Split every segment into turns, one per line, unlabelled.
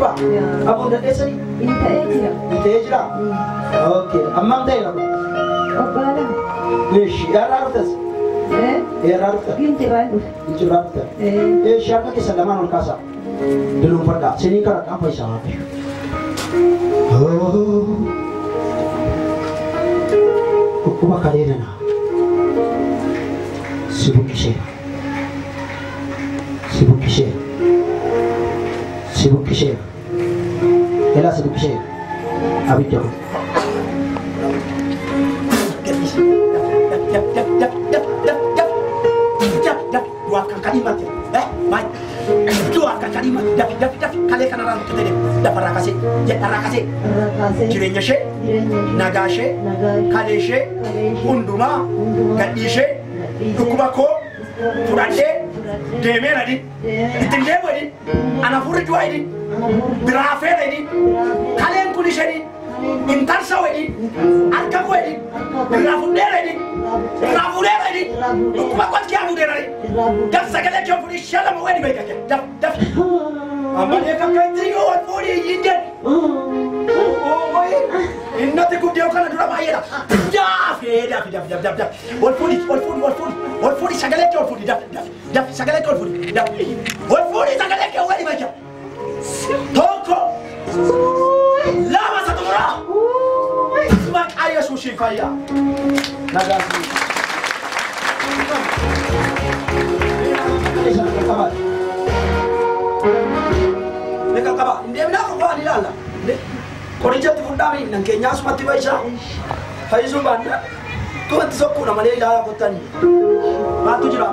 dhukkuba? Abuun dandeessanii?
Inni ta'ee jira.
Inni ta'ee jira? Okay. Ammam ta'e lafa?
Waggaa 2.
Eeshi, irraa dhuftas? Irraa dhufta?
Ginxirraa dhufe.
Ginxirraa dhufta? Eeshi, harka keessan lamaan ol kaasaa. Dunuunfadhaa. Siniin kadhadhaan fayyisaa Waaqayyo. Dhukkuba kalee nana si buqqiseera. Si buqqiseera. Si buqqiseera. Elaa si buqqiseera. Abidda kun.
Jireenya ishee, nagaa ishee, kalee ishee, hundumaa, gadhii ishee, dhukkuba koo fudhadhee deemeera jedhi. Ittiin deemu jedhi. Ana furri du'a jedhi. Biraa feera jedhi. Kaleen kun ishee jedhi. Intarsa jedhi. Harka koo jedhi. Irraa fudheera jedhi. Irraa fuudheera jedhi. Dhukkuba koo kiyaa fuudheera jedhi. Daf sagalee kee fuudhii shalama jedhi beeka kee. Daf daf. Ammalee kakkaatti yoo ol fuudhii hin jedhi. Innati guddee kana dura baay'eedha. Daafee daafi daafi daafi daafi daafi. Ol fuudhi ol fuudhi ol fuudhi ol fuudhi sagalee kee ol fuudhi daafi daafi daafi sagalee kee ol fuudhi daafi. Ol fuudhi sagalee kee wali baja. 1 2 isa xumuraa. Maqaa Yesuusiin fayyaa.
Nagaa.
Meeqa qaba? Deemnaa waan ilaalla. Qorichatti fuudhaami nan keenyaa asumatti fayyisaa. Fayyisuun baanna. Tumatti sokkuudha malee ilaalaa kottanii. Maaltu jira?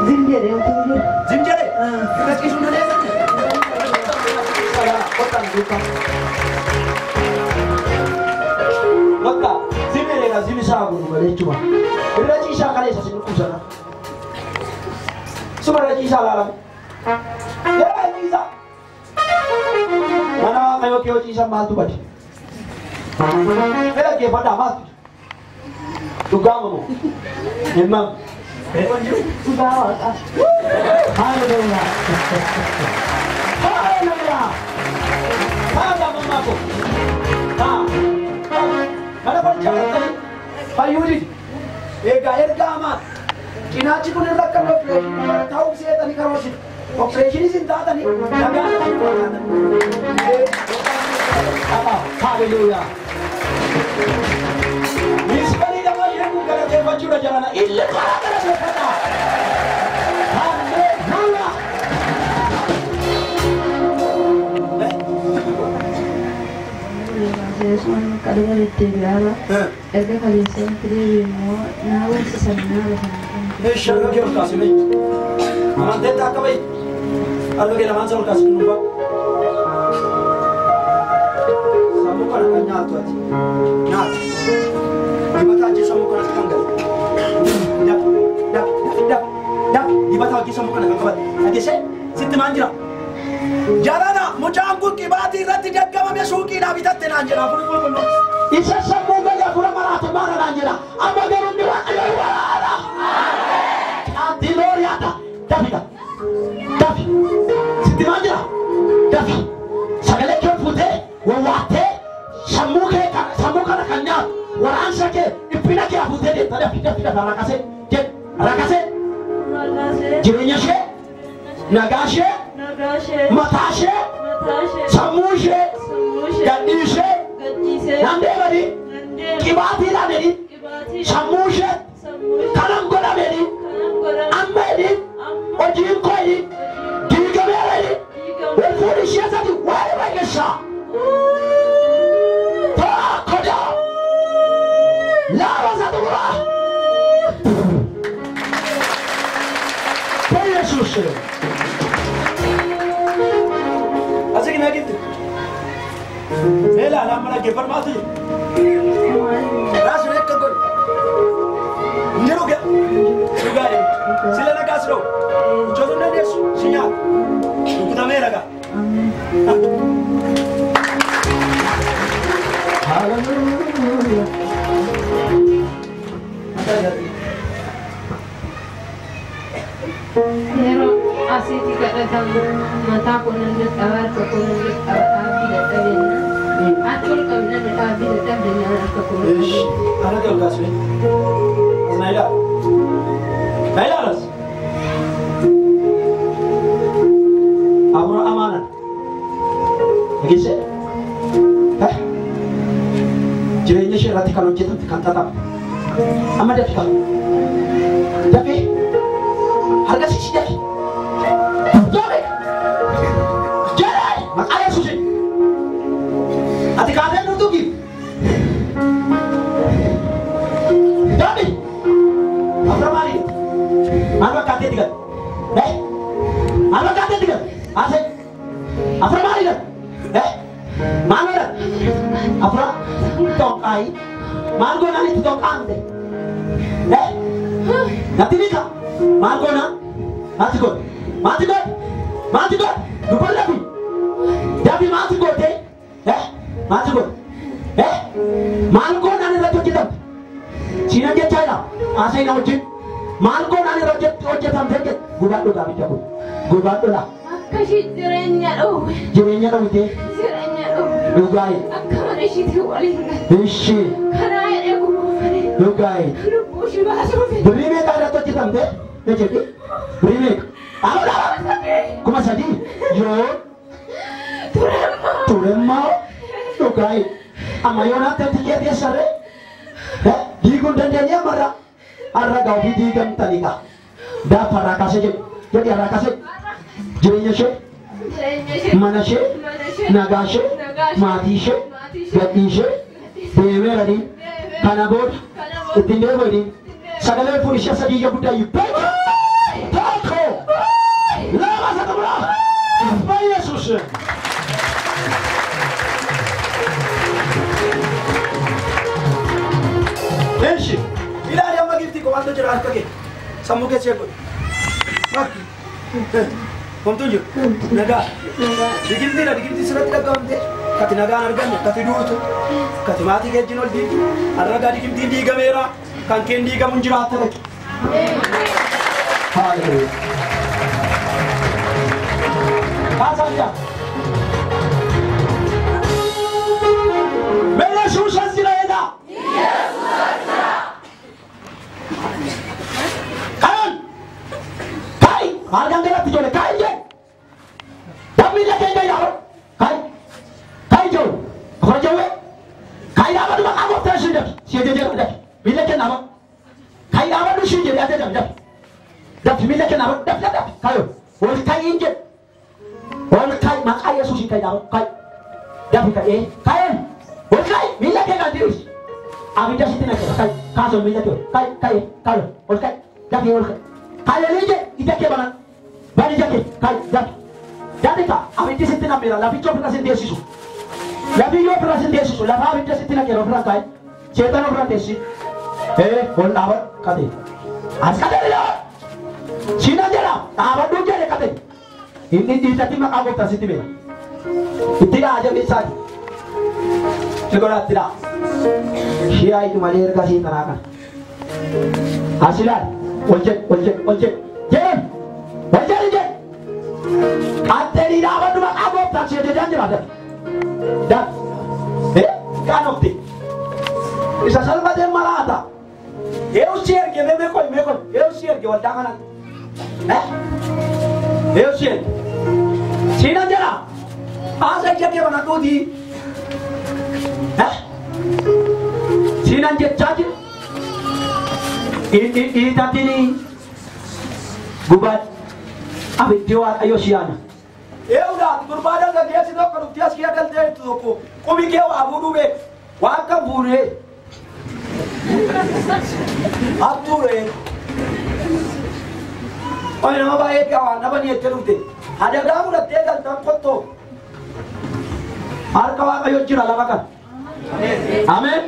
Zim jedhee utuu jira.
Zim jedhee? Irra ciisuu dandeessanii?
Kottaan duukaa. Bakka zim jedheera zim isaa godhu malee jechuudha. Irra ciisaa kaleessa si dhukkubsana. Suma irra ciisaa ilaalame. Irra ciisaa. Mana Waaqayyoo kee hojii maaltu bade? Fedha geeffadhaa maaltu? Dhugaa mamoo? Himam.
Dhugaa Waaqaa.
Haleluuyaa. Haleluuyaa. Haa mammaa koo. Haa. Mana barchaa galtanii fayyuu didi.
Egaa erga hamaa cinaachi kun irra akka opereeshinii ta'uuf seetanii karoorsitu. Opereeshinii sin taatanii nagaa
Haleluuyaa. Miskalii nama isheen kun galateeffachuudha jalana. Illi karaa galateeffadha. Haleluuyaa.
Kaduma deddeebi'aara. Erga kaleessatti deebi'e immoo naa barsiisan naa basan.
Eeshi harka kee ol kaasime. Amanteetta akka bahi. Harka kee lamaan isa ol kaasime nuufa. Sammuu kana kan nyaattu ati. Nyaata. Dibataa hojii sammuu kanatti kan galu. Dafi dafi dafi dafi dafi dibataa hojii sammuu kana kan qabate. Dhageessee sitti maan jira? Jarana mucaan kun qibaatii irratti daggamame suuqiidhaa bitatte naan jedha afur qulqulluu.
Isa sammuu gadi afura maraatu maara naan jedha. Amma garuu inni Waaqayyo waraana. Qaantilooriyaadha. Dafi dafi. Sitti maan jira? Dafi. Sagalee kee fuutee wawwaattee sammuu kee sammuu kana kan nyaatu waraansa kee dhiphina kee hafuutee deemta dafi dafi dafi rakasee jedhu rakasee. Jireenya ishee nagaa ishee mataa ishee sammuu ishee gadhii ishee nan deemanii qibaatiidhaan jedhi sammuu ishee kanan godhame jedhi amma jedhi hojiin koo jedhi diigameera jedhi wal fuudhi ishee sadi waa'ee baay'eessaa 1 2 3 4 በኢየሱስ
Asii na gitti. Meelaa lama dhaggeeffadhu maaltu jira? Raasuu akka godhu. Inni dhuga. Dhugaa jedhu. Sila nagaa si dha'u. Ijoolleen dandeessu si nyaatu. Rukutamee ragaa.
Haleluuyaa.
Yeroo asitti kadhatamu mataa
Mataa koo nan dadhaba harka koo nan dadhaba dhaabbii dadhabeenna. Harka ol qabna dhaabbii dadhabeenna harka koo.
Ish, ana kee ol kaasne. As na ilaali. Na ilaalas. Abura amaanan. Dhageesse? Jireenya ishee irratti kan hojjetamte kan xaxamte. Amma dafi qaba. Dafi. Harka siisi dafi. Dafi. Jedhee maqaa Yesuusiin. Ati kaatee dhuftuu giif. Dafi. Abura maali? Maal fakkaatee digal? Maal fakkaatee digal? Asee. Abura maali gal? Maal godhan? Abura toqaayi. Maal goonaan itti toqaamte? Natti beeka. Maal goonaan? Maati godhe? Maati godhe? Maati godhe? Dubban dafi. Dafi maati goote? Maati godhe? Maal goonaan irratti hojjetamte? Siinan jechaa jira. Asee na wajjin. Maal goonaan irratti hojjetamte jedhe. Gubaan dhugaa bidda kun. Gubaan dhugaa.
Akka ishee jireenya dhoowwe.
Jireenya dhoowwite.
Jireenya dhoowwe.
Dhugaayi.
Akka mana isheetti waliin galte.
Ishee.
Karaa jedhee gubuufane.
Dhugaayi.
Lubbuu ishee baasuuf.
Birrii meeqa irratti hojjetamte? Jedhe. Birrii meeqa? 3,000 yoo.
Turemmaa.
Turemmaa. Dhugaayi. Amma yoo naatti tikeetii saree. Diiguun dandeenye amarra. Har'a gaafii diigamtanii kaa. Daafa irraa kaasee jedhu. Jedhi irraa kaasee. Jireenya ishee. Mana ishee, nagaa ishee, maatii ishee, gadhii ishee, deemeeranii, kana booda ittiin deebi'anii sagalee fuudhi ishee sadii ija guddaa iyyuu. Tokko, lama, sadii, afur. Yesuus.
Eeshi, ilaali amma giftii qofaatu jira harka kee. Sammuu keessa eeguu. Marki. Homtuu jiru. Nagaa. Digimtiidha digimtii sirratti dhaggahamte. Kati nagaan arganne, kati duutu, kati maatii kee wajjin ol diigdu. Har'a digimtiin diigameera. Kan keen diigamu hin jiraata dhaqi.
Haaleluyyaa. Kaasaa jira. Mee Yesuus as jira jedhaa. Kayoon. Kaayi. Maal gangalatti ijoollee kaayi jee. Dammi ija keenya yaa'u. Kaayi. Kaayi ijoollee. Afur jawwee. Kaayi dhaabadhu maqaa gooftaa ishee dafi. Si ajajeera dafi. Miila kee dhaabadhu. Kaayi dhaabadhu ishee jedhe ajajam dafi. Dafi miila kee dhaabadhu dafi dafi. Kaayoon. Ol kaayi jedhe. Ol kaayi maqaa Yesuusiin kaayi dhaabadhu. Kaayi. Dafi ka'ee. Kaayoon. Ol kaayi miila kee kan diriirsi. Abidda sitti naqeera. Kaayi. Kaasoo miila kee. Kaayi kaayi kaayoon. Ol kaayi. Dafi ol kaayi. Kaayoon ije ija kee banaan. Bani ija kee kaayi dafi. Dafi kaa abiddi sitti nammeera laficha ofirra sin teessisu. Lafiyyoo ofirra sin teessisu lafa abidda sitti naqeera ofirra kaayi. Seexana ofirra teessi. Ol dhaabadhu qatee. As qatee dhaabadhu. Siina jedha dhaabadhu jedhe qatee. Inni dhiisatti maqaa gooftaa sitti beeka. Itti dha'a jabeessaati. Sigoraatti dha'a. Shi'aa iyyuu malee erga seexanaa kana. As ilaali. Ol jedhe ol jedhe ol jedhe. Jedhan ol jedhe jedhe. Qaxxeerii dhaabadhu maqaa gooftaa si ajajaan jira dafi. Dafi. Qaanofte. Isa salphateen maraata. Eewu si erge mee qoy mee qoy. Eewu si erge waldaa kanatti. Eewu si erge. Siina jedha. Haasa ija kee banadhuuti. Siinan jechaa jiru. Dhiitatini gubaan abiddi waaqayyo si yaana.
Eewudha gurbaa dargaggeessi tokko dhuftee as kee galtee jirtu tokko qubi kee waa fuudhuu beeku. Waa akka fuunee. Hattuure. Oyi nama baay'ee waan dhabanii jettee dhufte. Adagaa fudhattee galtan qottoo.
Harka waaqayyo jira lafa kana. Ameen.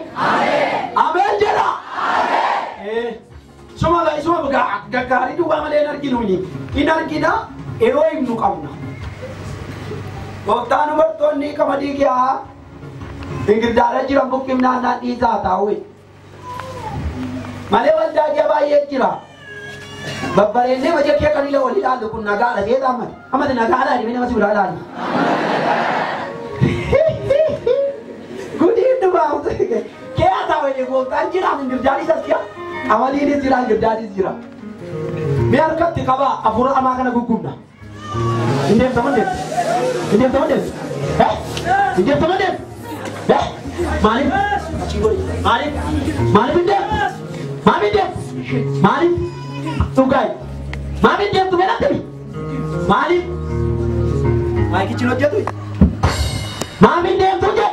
Ameen jedha. Suma suma gaggaarii duwwaa malee hin arginu hin argina yeroo himnu qabna.
Gooftaan dubartoonni qamadii kiyaa ingirdaara jiran buqqifnaan naan dhiisaa taa'u. Malee waldaa kee baay'ee jira.
Babbareennee hojii kee kan ila wal ilaallu kun nagaadha jee taamani. Amati nagaadha jedhee nama si biraa ilaali. Gudiin dhugaa kee haa ta'u gooftaan jira ingirjaanis as jira. Amaliinis jira ingirjaanis jira. Mee harkatti qabaa hafuura hamaa kana guggubna. Hin deemtaman deemtu. Hin deemtaman deemtu. Hin deemtaman deemtu. Maaliif? Maaliif? Maaliif hin deemtu? Maaliif hin deemtu? Maaliif? Dhugaay. Maaliif hin deemtu mee natti himi? Maaliif?
Maayikichi hin hojjetu?
Maaliif hin deemtu jee?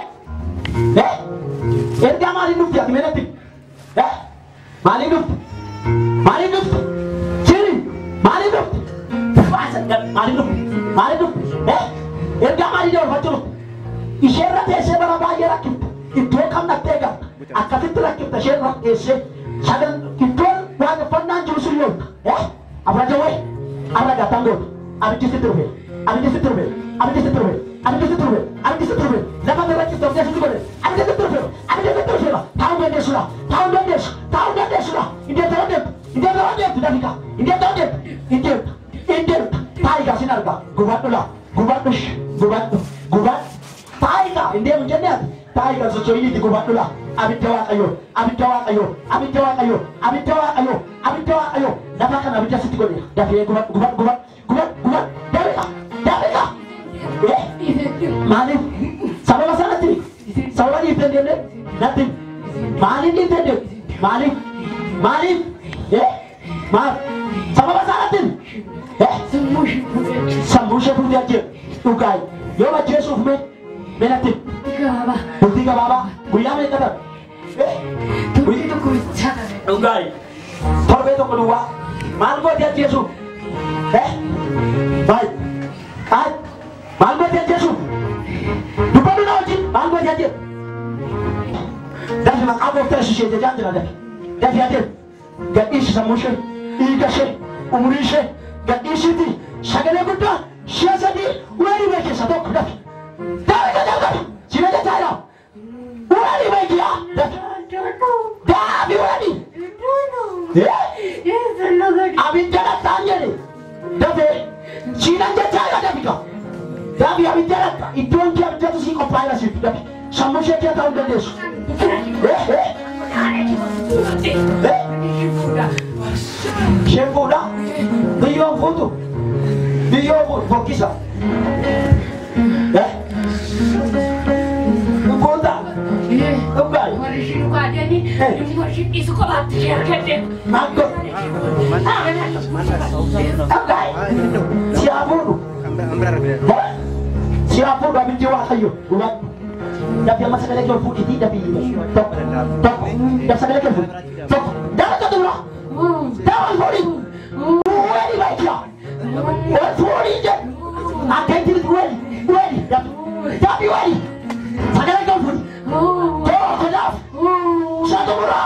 Ergaa maaliin dhufti ati mee natti himi? Maaliin dhufti? Maaliin dhufti? Siri maaliin dhufti? Faasa maaliin dhufti? Maaliin dhufti? Ergaa maaliin dabarfachuu dhufti? Isheerra teessee bara baay'ee rakkifte. Iddoo kam dhattee galta? Akkasitti rakkifte isheerra teessee sagal iddoon waaqeffannaan jiru sun yoo Afran jawwee arra gattan goota. Abiddi sitti dhufe. Abiddi sitti dhufe. Abiddi sitti dhufe. Abiddi sitti dhufe. Abiddi sitti dhufe. Lafa irra ciiste of sitti godhe. Abiddi sitti dhufe. Abiddi sitti dhufe. Taa'uu dandeessudha. Taa'uu dandeessu. Taa'uu dandeessudha. Iddoo ta'uu deemtu. Iddoo ta'uu deemtu dafika. Iddoo ta'uu deemtu. Hin deemtu. Hin deemtu. Taa'i gaa sin argaa. Gubadhu laa. Gubadhu. Gubadhu. Gubadhu. Taa'i gaa hin deemu jennee ati. Taa'i gaa socho'iniiti gubadhu laa. Abidda Waaqayyoo. Abidda Waaqayyoo. Abidda Waaqayyoo. Abidda Waaqayyoo. Abidda Waaqayyoo. Lafa kana abidda sitti godhe. Dafee gubadhu gubadhu gubadhu gubadhu gubadhu. Dafika. Dafika. Maaliif? Sababa sanatti sababa dhiiftee hin deemne natti maaliif dhiiftee hin deemne? Maaliif? Maaliif? Maal? Sababa sanatti sammuu ishee fuutee ajjeeru dhugaay yoo ajjeesuuf mee mee natti bultii gabaabaa guyyaa meeqa darbe?
Torbee tokko bichaa darbe.
Dhugaay torbee tokko duwwaa maal gootee ajjeesuuf? Baay ay maal gootee ajjeesuuf? Dubbadhu na wajjin maal gootee ajjeesu? Dafi maqaa gooftaa Yesuus ishee jajaan jira dafi. Dafi adeemu. Gadhiisi sammuu ishee, dhiiga ishee, umurii ishee gadhiisiiti sagalee guddaa si'a sadii weerii bee keessa tokko dafi. Dafi dafi dafi si na jechaa jira. Weerii bee kiyaa dafi. Dafi weerii. Abidda dhattaan jedhe dafee si nan jechaa jira dafi kaa. Dafi abidda dhatta iddoon kee abiddatu sii qophaa'eera siif dafi. Sammuu ishee kee ta'uu dandeessu. Isheen fuudha. Biyyoon fuutu. Biyyoo fuutu fokkisa. Fuuta. Dhugaay.
Warri ishii dhugaadhanii dhimma ishii dhiisu kophaatti ishee argadde.
Maal godhu? Dhugaay. Si haa fuudhu. Si haa fuudhu abiddi Waaqayyo. Gubadhu. Dafi amma sagalee kee ol fuudhiitii dafi tokko tokko dafi sagalee kee ol fuudhi tokko dafi tokko dura dafi ol fuudhi weeli baay'ee ol fuudhi jedhu akka itti weeli weeli dafi dafi weeli sagalee kee ol fuudhi tokko dafi shan dura